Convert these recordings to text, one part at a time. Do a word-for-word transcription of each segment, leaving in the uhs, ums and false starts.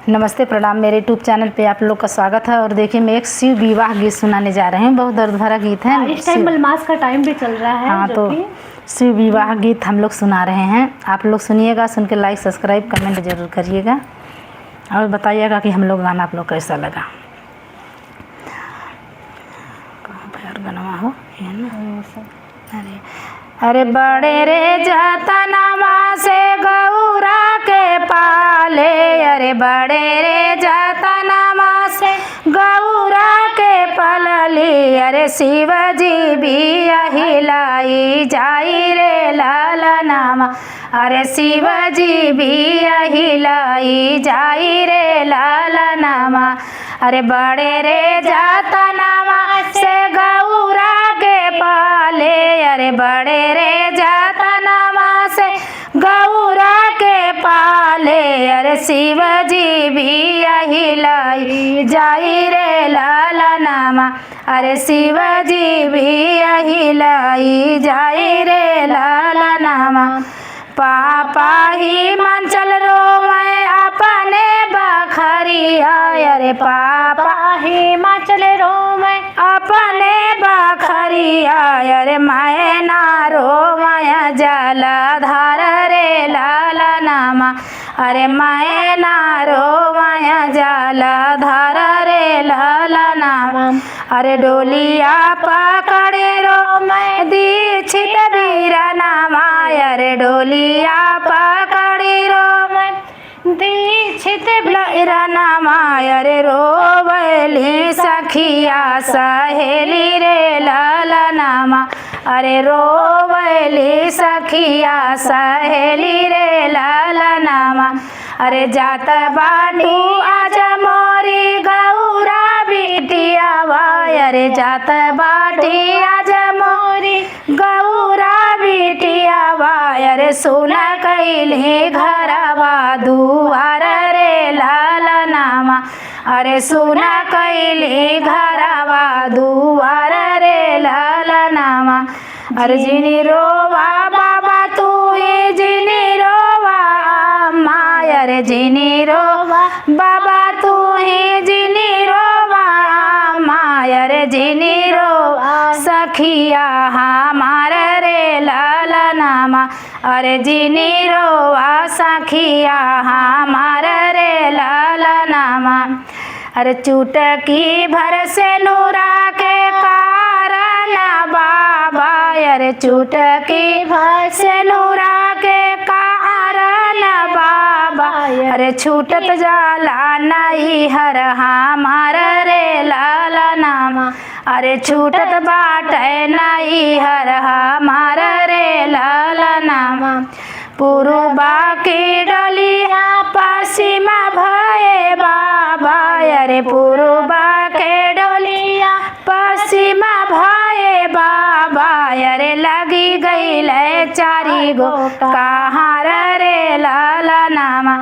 नमस्ते, प्रणाम। मेरे YouTube चैनल पे आप लोग का स्वागत है। और देखिए, मैं एक शिव विवाह गीत सुनाने जा रही हूँ। बहुत दर्द भरा गीत है। हाँ, इस टाइम शिव मलमास का टाइम भी चल रहा है, हाँ, जो तो कि शिव विवाह गीत हम लोग सुना रहे हैं। आप लोग सुनिएगा, सुन के like, subscribe, comment जरूर करिएगा और बताइएगा कि हम लोग गाना आप लोग कैसा लगा। कहाँ पे यार गनवा हो? ये ना। अरे, अरे बड़े रे जतनवा से गौरा के पाले, अरे बड़े रे जतनवा से गौरा के पलली, अरे शिव जी भी अहिलाई जाई रे लालनमा, अरे शिव जी भी अहिलाई जाई रे लालनमा। अरे बड़े रे जतनवा से गौरा के पाले, अरे बड़े रे जतनवा से गौरा के पाले, अरे शिव जी भी अहिलाई जाई रे लालनमा, अरे शिव जी भी अहिलाई जाई रे लालनमा। पापा हिमाचल रोवे अपने बखरिया, अरे पापा हिमाचल रोवे अपने बखरिया, अरे मैना रोवे जलधर रे लालनमा, अरे मैना रोवे जलधर रे लालनमा। अरे डोलिया पकड़े रोवे दीक्षित बीरनमा, अरे डोलिया पकड़े रोवे दीक्षित बीरनमा, अरे रोवेली सखिया सहेली रे लालनमा, अरे रोवेली सखिया सहेली रे लालनमा। अरे जात बाटू आज मोरी गौरा बिटियावा, अरे जात बाटी आज मोरी गौरा बिटियावा, अरे सुन कैली घरवा दुआर रे लालनमा, अरे सुन कैली घरवा दुआर रे लालनमा। अरे जिनी रोवा बाबा तू ही जिनी रोवा अम्मा, अरे जिनी रोवा बाबा तू ही जिनी रोवा अम्मा, अरे जिनी रोवा सखिया हमार रे लालनमा, अरे जिनी रोवा सखिया हमार रे लालनमा। अरे चुटकी भर सेनुरा के कारण बाबा, अरे चुटकी भर सेनुरा के कारण बाबा, अरे छूटत जाला नैहर हमार रे लालनमा, अरे छूटत बाटे नैहर हमार रे लालनमा। पूर्वा की डोलिया पश्चिम भये बाबा, अरे पूर्वा के डोलिया पश्चिम भये बाबा, अरे लगी गईले चारी गो कहार रे लालनमा,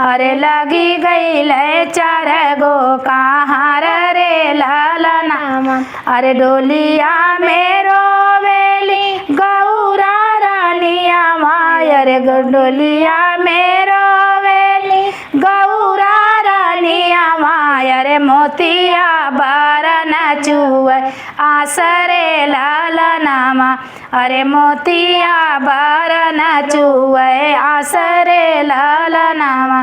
अरे लगी गईले चार गो कहार रे लालनमा। अरे डोलिया में रोवेली गौरा रानियावा, अरे गो-, डोलिया में रोवेली गौरा रानियावा, अरे मोतिया बरन चुए आस रे लालनमा, अरे मोतिया बरन चुए आस रे लालनमा।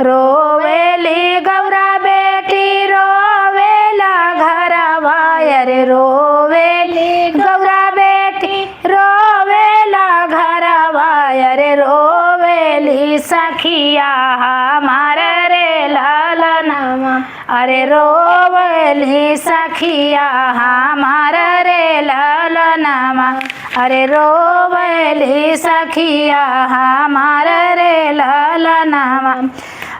रोवेली गौरा बेटी रोवेला घरवा, अरे रोवेली गौरा बेटी रोवेला घरवा, अरे रोवेली सखिया हमार रे लालनमा, अरे रोवेली सखिया हमार रे लालनमा, अरे रोवेली सखिया हमार रे लालनमा।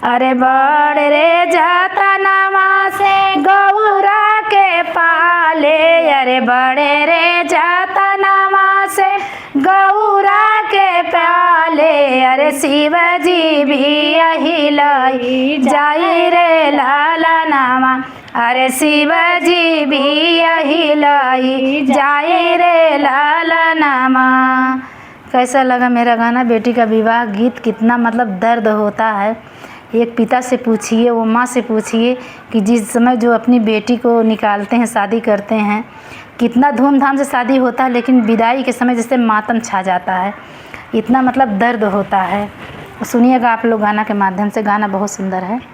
अरे बड़े रे जतनवा से गौरा के पाले, अरे बड़े रे जतनवा से गौरा के पाले, अरे शिव जी भी अहिलाई जाई रे लालनमा, अरे शिव जी भी अहिलाई जाई रे लालनमा। कैसा लगा मेरा गाना? बेटी का विवाह गीत, कितना मतलब दर्द होता है। एक पिता से पूछिए, वो माँ से पूछिए कि जिस समय जो अपनी बेटी को निकालते हैं, शादी करते हैं, कितना धूमधाम से शादी होता है, लेकिन विदाई के समय जैसे मातम छा जाता है, इतना मतलब दर्द होता है। सुनिएगा आप लोग गाना के माध्यम से, गाना बहुत सुंदर है।